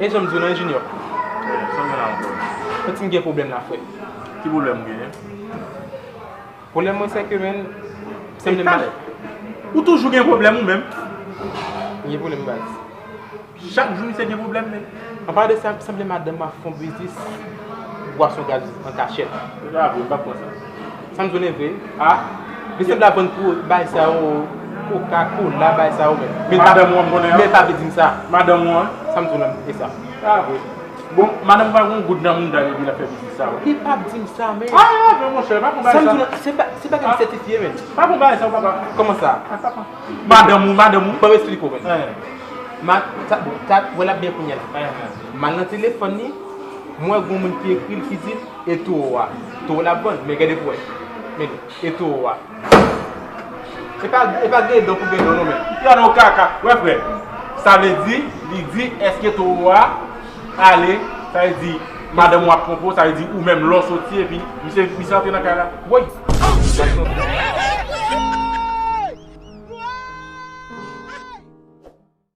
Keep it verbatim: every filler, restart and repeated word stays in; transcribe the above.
E jan m di w nan, Junior. Eh, sa w gen la ankò? Santi m gen pwoblèm la, frè. Ki pwoblèm ou genyen? Pwoblèm mwen se ke, men, sanble Pale. Madan. Ou toujou gen pwoblèm ou menm? M gen pwoblèm, baz. Chak jou misye gen pwoblèm, men. Anpare de sa, sanble madanm mwen ap fè yon biznis bwason gaz an kachèt. Se pa vre, m pa kwè sa. Sa m di w vre. Ah, Li sanble ap vann pou bagay sa yo, Coca-Cola, bagay sa yo, men. Men pa- Madanm ou an m konnen an? Men pa vle di m sa. Madanm ou an? Sa m di w lan, e sa. Se pa vre. Bon, madanm ou pa gen yon goud nan mouda li epi l ap fè biznis sa, wi. Li p ap di m sa, men. Ah, men monchè, pa konn bagay Sa m sa. di w lan, se pa, se pa bagay m sètifye, men. Pa konn bagay sa, papa. Kòman sa? Ah, papa. Madanm ou, madanm ou. Ban m esplike w, men. Eh, Ma, sa, bon, sa, wè l ap byen kounye a la. eh, eh. M al nan telefòn li, m wè gon moun ki ekri l, ki di l, e towo a. Towo l ap vann, men gade pou wè. Men, e towo a. E pa, e pa gen don pou gen don, non, men. Gade yon kaka. Wè, frè. Sa vle di, li di, èske towo a ale, sa vle di, madanm ou ap twonpe w, sa vle di, ou menm lè w soti, epi misye, misye antre nan kay la. Woy!